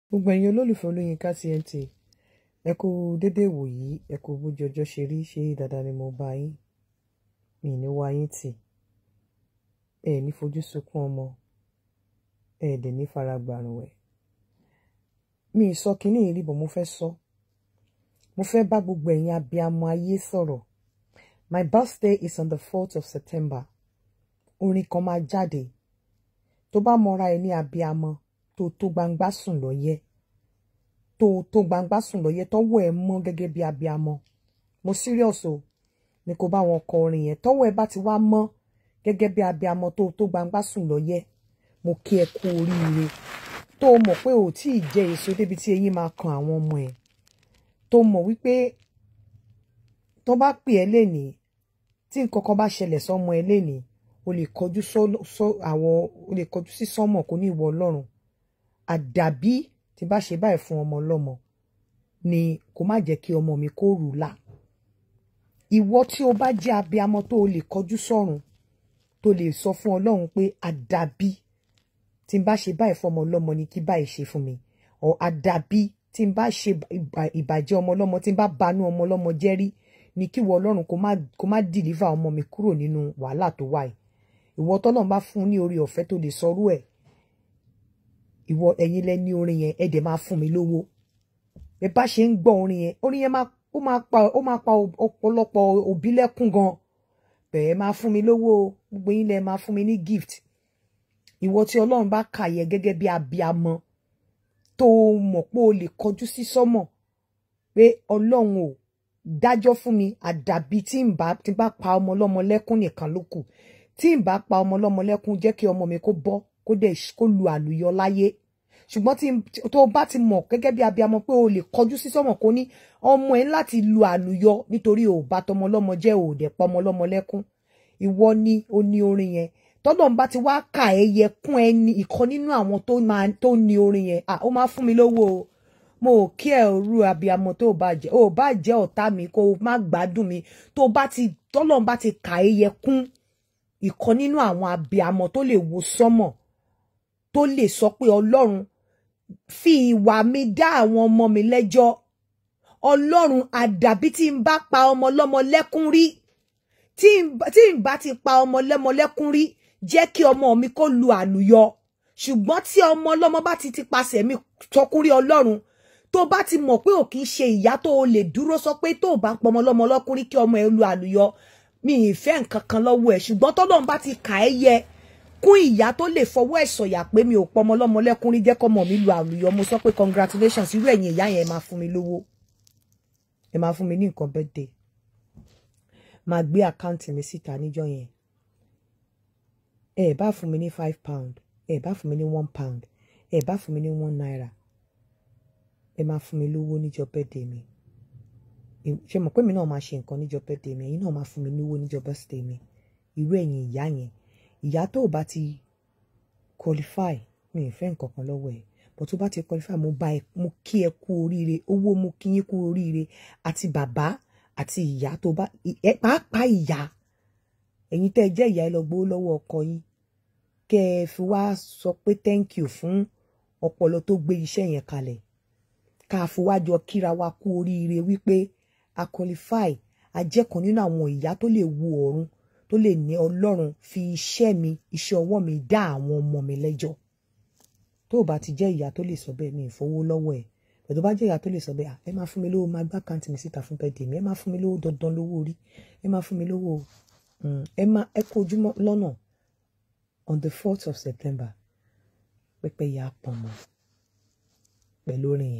Gbogbo ẹ̀yin olólùfẹ́ Olóyinka TNT, ẹ kú dédé wòyí, ẹ kú bójú ọjọ́ ṣe rí. Ṣe dáadáa ni mo bá yín? Mi ní wá yín tì, ẹ ní fojú sunkún ọmọ, ẹ dẹ̀ ní fara gbàrùn ẹ̀. Mi ì sọ kínní yìí rí bọ̀, mo fẹ́ sọ. Mo fẹ́ bá gbogbo ẹ̀yin abiyamọ ayé sọ̀rọ̀. My birthday is on the 4th of September. Orin kan máa jáde. Tó bá mọra ẹ ní abiyamọ, tó tó gbangba sùn lọ́yẹ́, tó tó gbangba sùn lọ́yẹ́, tọ́wọ́ ẹ mọ́ gẹ́gẹ́ bí abiyamọ, mo serious o, ni kò bá wọn kọ orin yẹn. Tọ́wọ́ ẹ bá ti wá mọ́ gẹ́gẹ́ bí abiyamọ, tó tó gbangba sùn lọ́yẹ́, mo kí ẹ kú oríire. Tó mọ̀ pé ò tí ì jẹ èso débi tí eyín máa kan àwọn ọmọ ẹ, tó mọ̀ wípé tó bá pè ẹ́ lénìí, tí nǹkan kan bá ṣẹlẹ̀ sọ́mọ ẹ lénìí, o lè kọjú sọ àwọn, o lè kọjú sí sọ́mọ̀ kò ní ìwọ Ọlọ́run, àdàbí tí bá ṣe báyìí fún ọmọ ọlọ́mọ ni kò má jẹ́ kí ọmọ mi kó rù là. Ìwọ tí o bá jẹ́ abiamọ tó o lè kọjú sọ́run, tó lè sọ fún Ọlọ́run pé àdàbí tí n bá ṣe báyìí fún ọmọ ọlọ́mọ ni kí báyìí ṣe fún mi, ọ àdàbí tí n bá ṣe ìbàjẹ́ ọmọ ọlọ́mọ, tí n bá banú ọmọ ọlọ́mọ jẹ́ rí ni kí ìwọ Ọlọ́run kó má deliver ọmọ mi kúrò nínú wàhálà tó wà yìí. Ìwọ tọ́lọ́run bá fún ní orí ọ̀fẹ́ tó lè sọrú ẹ̀, ìwọ, ẹ̀yin lẹ ní orin yẹn, ẹ dẹ̀ máa fún mi lówó. Ẹ bá ṣe ń gbọ́ orin yẹn, orin yẹn ó máa pa ọ̀pọ̀lọpọ̀ òbí lẹ́kún gan. Bẹ́ẹ̀ máa fún mi lówó, gbogbo yín lẹ máa fún mi ní gift. Ìwọ tí Ọlọ́run bá kà yẹ gẹ́gẹ́ bí abiamọ, tó mọ̀ pé o lè kọjú sí sọ́mọ̀ pé Ọlọ́run ò dájọ́ fún mi, àdàbí tí n bá pa ọmọ ọlọ́mọ lẹ́kún nìkan ló kù, tí n bá pa ọmọ ọlọ́mọ lẹ́kún, jẹ́ kí ọmọ mi kó bọ́, kó dẹ̀ kó lu àlùyọ láyé. Ṣùgbọ́n tí tó bá ti mọ̀ gẹ́gẹ́ bí abiamọ pé o lè kọjú sí sọ́mọ̀ kó ní ọmọ ẹ láti lu àlùyọ nítorí ò bá tọmọ ọlọ́mọ jẹ́, ò dẹ̀ pa ọmọ ọlọ́mọ lẹ́kún, ìwọ ni o ní orin yẹn. Tọ́lọ́run bá ti wá kà ẹ́ yẹ kún ẹni ìkan nínú àwọn tó máa tó ní orin yẹn, ó máa fún mi lówó o. Mo ò kí ẹ rú abiyamọ tó bá jẹ́, ó bá jẹ́ ọ̀tá mi, kó má gbádùn mi. Tó bá ti tọ́lọ́run bá ti kà ẹ́ yẹ kún ìkan nínú àwọn abiyamọ tó lè wo sọ́mọ̀, tó lè sọ pé Ọlọ́run fi ìwà mi dá àwọn ọmọ mi lẹ́jọ́, Ọlọ́run àdàbí tí n bá pa ọmọ lọ́mọ lẹ́kún rí, tí n bá ti pa ọmọ lọ́mọ lẹ́kún rí, jẹ́ kí ọmọ mi kó lu àlùyọ. Ṣùgbọ́n tí ọmọ ọlọ́mọ bá ti pasẹ̀ mi tọkúnrí, Ọlọ́run, tó bá ti mọ̀ pé ò kì í ṣe ìyá tó o lè dúró sọ pé tó o bá pọmọ lọ́mọ lọ́kùnrin kí ọmọ ẹ lu àlùyọ, mi ì fẹ́ nǹkan kan lọ́wọ́ ẹ̀. Ṣùgbọ́n tọ́lọ́run bá ti kà ẹ́ yẹ kún ìyá tó lè fọwọ́ ẹ̀ sọ̀yà pé mi ò pọmọ lọ́mọ lẹ́kùnrin, jẹ́ kọ́mọ mi lu àlùyọ, mo sọ pé congratulations, irú ẹ̀yin ìyá yẹn, ẹ máa fún mi lówó, ẹ máa fún mi ní nǹkan birthday. Máa gbé account mi síta níjọ́ yẹn. Ẹ bá fún mi ní £5, ẹ bá fún mi ní £1, ẹ bá fún mi ní ₦1, ẹ máa fún mi lówó níjọ́ birthday mi. Ṣe mọ̀ pé mi náà máa ṣe nǹkan níjọ́ birthday mi, ẹ̀yin náà máa fún mi lówó níjọ́ birthday mi. Irú ẹ̀yin ìyá yẹn, ìyá tó o bá ti qualify, mi ì fẹ́ nǹkan kan lọ́wọ́ ẹ̀, but tó bá ti qualify, mo bá ẹ, mo kí ẹ kú oríire owó, mo kí yín kú oríire, àti bàbá àti ìyá tó bá ẹ, pàápàá ìyá. Ẹ̀yin tẹ́ ẹ jẹ́ ìyá, ẹ lọ gbowó lọ́wọ́ ọkọ yín, kẹ́ ẹ fi wá sọ pé thank you fún ọpọlọ tó gbé iṣẹ́ yẹn kalẹ̀, ká fi wá jọ kíra wa kú oríire wípé a qualify, a jẹ́ kan nínú àwọn ìyá tó lè wo ọ̀run, tó lè ní Ọlọ́run fi iṣẹ́ mi, iṣẹ́ ọwọ́ mi dá àwọn ọmọ mi lẹ́jọ́. Tó o bá ti jẹ́ ìyá tó lè sọ bẹ́ẹ̀, mi ì fowó lọ́wọ́ ẹ̀. Pẹ̀lú bá jẹ́ ìyá tó lè sọ bẹ́ẹ̀, ẹ máa fún mi lówó. Máa gbá account mi síta fún birthday mi. Ẹ máa fún mi lówó, dandan lówó orí, ẹ máa fún mi lówó. Ẹ máa ẹ kó ojúmọ́ lọ́nà. On the 4th of September, pẹ́pẹ́ yà á pọ̀n mọ́ pẹ̀lú orin yẹn.